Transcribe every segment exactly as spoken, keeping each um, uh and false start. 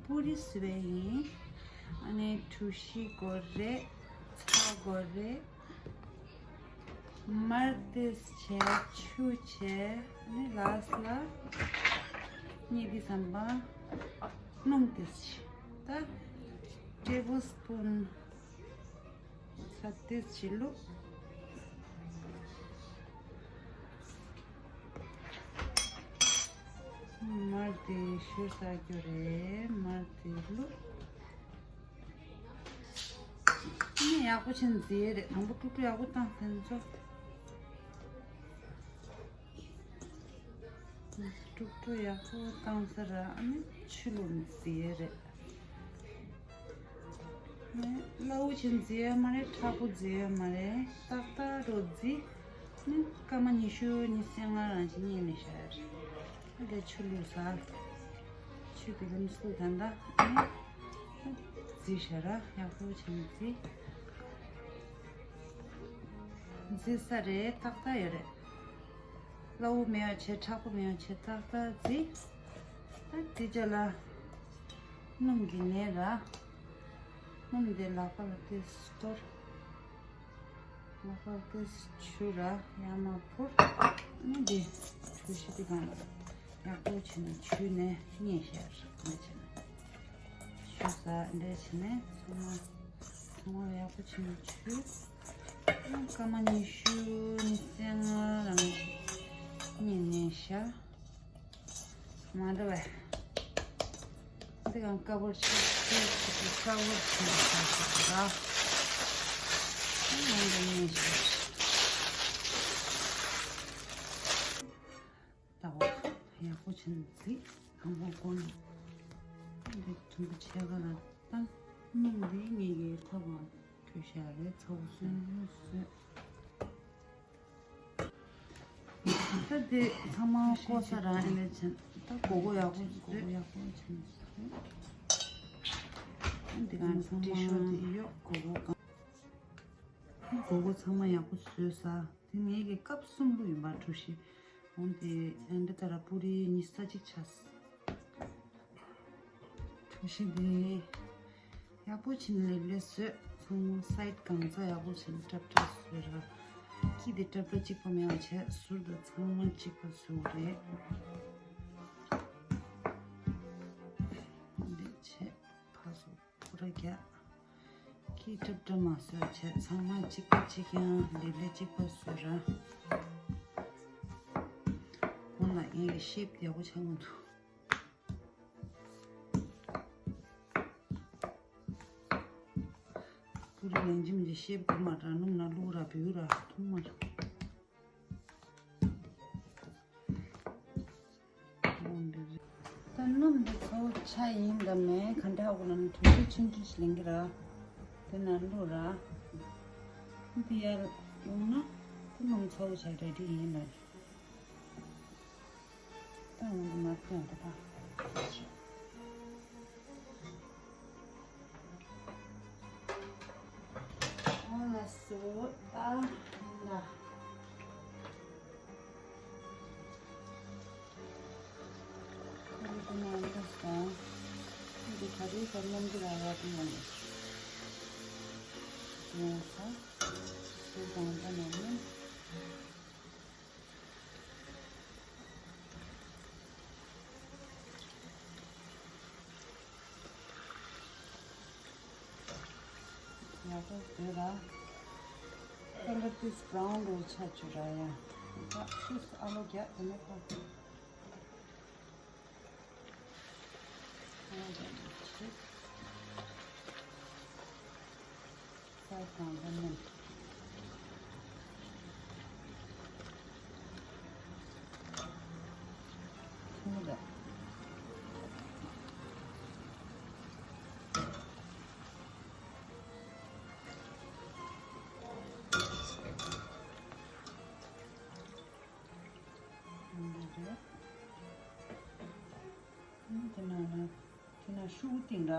པུ་རི་བཟོས་པ་ཡིན། ཨ་ནི་གྲོ་ཞིབ་དགོས་རེད། ཚྭ་དགོས་རེད། མར་ཏོག་ཙམ་བྱས། ཆུ་བྱས། ཨ་ནི་ལ་སི་ལ་ངས་འདི་ཟམ་པ་སྣུམ་ཏོག་ཙམ། ད་ཊེ་བལ་སི་པུན་ཚྭ་ཏོག་ཙམ་བླུགས། མར་དེ་བཞུར་ཚར་རྒྱུ་རེད། མར་དེ་བླུགས། ཨ་ནི་ཡག་པོ་བྱས་ནས་བརྫིས་ཡས་རེད། དང་པོ་དཀྲུག་དཀྲུག་ཡག་པོ་བཏང་ཟིན་ཚོ། དཀྲུག་དཀྲུག་ཡག་པོ་བཏང་ཚར་ར། ཨ་ནི་ཆུ་བླུགས་ནས་བརྫིས་ཡས་རེད། ཨ་ནི་སླ་བོ་བྱས་ནས་བརྫིས་ཡས་མ་རེད། མཁྲེགས་པོ་བརྫིས་ཡས་མ་རེད། ཏག་ཏག་འདྲ་བོ་བརྫིས། ཨ་ནི་སྐར་མ་ཉི་ཤུ་ཉི་ཤུ་རྩ་ལྔ་རང་བཞིན་གཉིད་ནས་ཤར། ཨ་དེ་ཆུ་བླུགས་ས། ཆུ་དེ་ལམ་སུ་ད་ལྟ་ཨ་ནི་བརྫིས་ཤག་ར། ཡག་པོ་བྱས་ནས་བརྫིས། བརྫིས་ཚར་རེད། ཏག་ཏག་ཡོད་རེད། སླ་བོ་མེད་པ་བྱས། མཁྲེགས་པོ་མེད་པ་བྱས། ཏག་ཏག་བརྫིས། ད་དེ་རྗེས་ལ་སྣུམ་གྱི་ནས་ར། སྣུམ་དེ་ལག་པ་ལ་ཏོག་ཙམ་གཏོར། ལག་པ་ལ་ཏོག་ཙམ་བྱུགས་ར། ཡར་མར་ཕུར། ཨ་ནི་འདི་གྲོ་ཞིབ་འདི་སྒང་ལ་ཡག་པོ་བྱས་ནས་བྱུགས་ནས་མཉེ་བཞག་ར། འདི་བྱས་ནས་བྱུགས་ས། འདི་བྱས་ནས་ཚང་མ་ཚང་མ་ཡག་པོ་བྱས་ནས་བྱུགས། སྐར་མ་ཉི་ཤུ་ཉི་ཤུ་རྩ་ལྔ་རང་གཉིད་ནས་ཤར། མ་འདྲ་བས། འདི་གང་ཀ་བར་ཆེ་ཆེ་ཆེ་ཆེ་ཀ་བར་ཆེ་ཆེ་ཆེ་ར། ཡང་འདི་ནས་ཤར། ད་འོ་ཡག་པོ་བྱས་ནས་བརྫིས། དང་པོ་ཀོ་ནི་འདི་དུམ་བུ་ཕྱེད་ཀ་ལ་བཏང་། སྣུམ་འདི་ངེད་ཀྱི་ཐབ་ཀྱང་ཐོས་ཤག་རེད། ཚ་བོ་སོན་སོན། ད་འདི་ཚང་མ་བསྐོལ་ཚར་ར། ཨ་ནི་བྱས་ད་སྒོར་སྒོར་ཡག་པོ་བཟོས། སྒོར་སྒོར་ཡག་པོ་བྱས་ནས་བཟོས། འདི་གང་ཚང་མ་ཤོ་དེ་ཡོད། སྒོར་སྒོར་གང་། སྒོར་སྒོར་ཚང་མ་ཡག་པོ་བཟོས་ཚར། དེ་ངེད་ཀྱི་ཀབ་གསུམ་བླུགས་ཡིན་པ། གྲོ་ཞིབ། འོན་ཏེ་ཨ་འདི་ལྟར་པུ་རི་ཉི་ཤུ་རྩ་གཅིག་ཆགས། གྲོ་ཞིབ་འདི་ཡག་པོ་བྱས་ནས་ལེབ་ལེབ་བཟོས། ཚང་མ་སའིཌ་གང་ཚང་ཡག་པོ་བྱས་ནས་ཀྲབ་ཀྲབ་བཟོས་ར། དཀྱིལ་དེ་ཀྲབ་ཀྲབ་གཅིག་པ་མེད་པ་བྱས། ཟུར་དང་ཚང་མ་གཅིག་པ་བཟོས་རེད། འདི་བྱས་ཕར་ཚུར་པུ་ར་རྒྱག་དཀྱིལ་ཀྲབ་ཀྲབ་མ་བཟོས་བྱས། ཚང་མ་གཅིག་པ་གཅིག་རྐྱང་། ལེབ་ལེབ་གཅིག་པ་བཟོས་ར། གོང་ལ་ངེད་ཀྱི་ཤེབ་ཡག་པོ་ཆགས་མི་འདུག་པུ་རི་ཡང་ཅིག་མིན་ཅིག་ཤེབ་དགོས་མ་རེད། སྣུམ་ནང་བླུགས་ར་བུད་ར་འཐུང་མ་རེད། འོ་འདི་རེད། ད་སྣུམ་འདི་ཚ་བོ་ཆགས་ཡིན་དང་མིན་ག་འདྲ་འོ་ལ་ནི་གྲོ་ཞིབ་ཆུང་ཆུང་ཞིག་ལེན་གྱི་ར། དེ་ནང་བླུགས་ར། འདི་ཡར་ཡོང་ན་དེ་སྣུམ་ཚ་བོ་ཆགས་རེ་ཌི་ཡིན་ལ། ད་འོ་འདི་མ་ཐོན་གི་ད། འོ་ལགས་སོ། ད་ལ། འདི་ནང་ལ་སོང་། འདི་ག་རེ་ག་རེ་མཉམ་དུ་ར་ར་དུ་ཡོང་། ཡོང་ས། སུ་དང་ད་ནང་ནས། ཡག་པོ་བཟོས་ར། ཁོ་ལ་ཏིས་བྷ་རའུན་རོ་ཆ་བཅུག་ར་ཡ། ད་ཏིས་ཨ་ལོ་རྒྱག་དེ་ནས་ཁོ། ཨ་ར་ཅིག་ས་གང་ག་ནས། ཐུང་ལ། འདི་རེད། དེ་ནང་ན། དེ་ན་ཤུ་གུ་བཏིང་ར།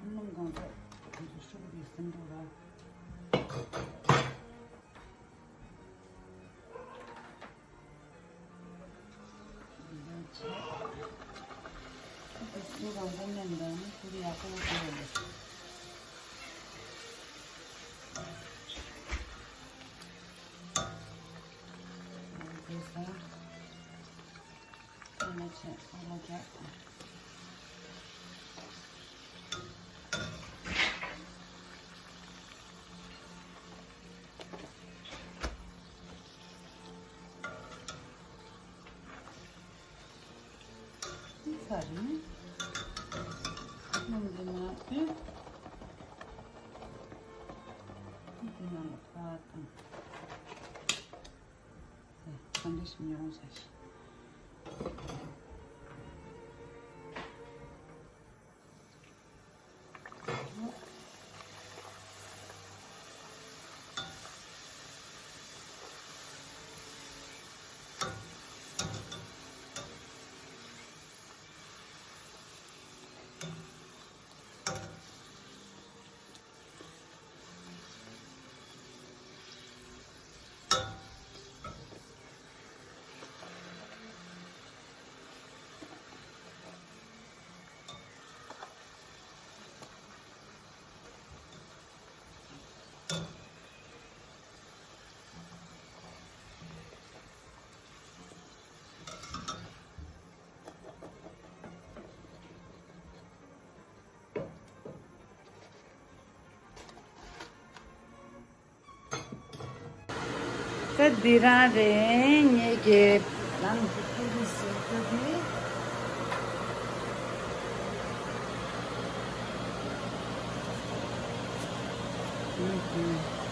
སྣུམ་གང་ཚད་དེ་ཚོ་ཤུ་གུ་དེ་སིམ་འགྲོ་ར། འདི་བྱས། དེ་སུ་ར་ འདི་ནས་འདི་ནི་ཁོ་རི་ཡག་པོ་ཡོད་རེད། འདི་ས། ཨ་ནི་ཆེ་ཨ་ལོ་རྒྱག་ས་རེད། སྣུམ་འདི་མ་བཏོན། འདི་ནང་ལ་ཕར་བཏང་། ས་འདྲ་ཞིག་ཉོ་ས་ཞིག་ད་འདི་རང་རེད། ངེད་ཀྱི་ལམ་འདི་ཁོ་རི་ཟེར་གྱི་འདི། ངེད་ཀྱི།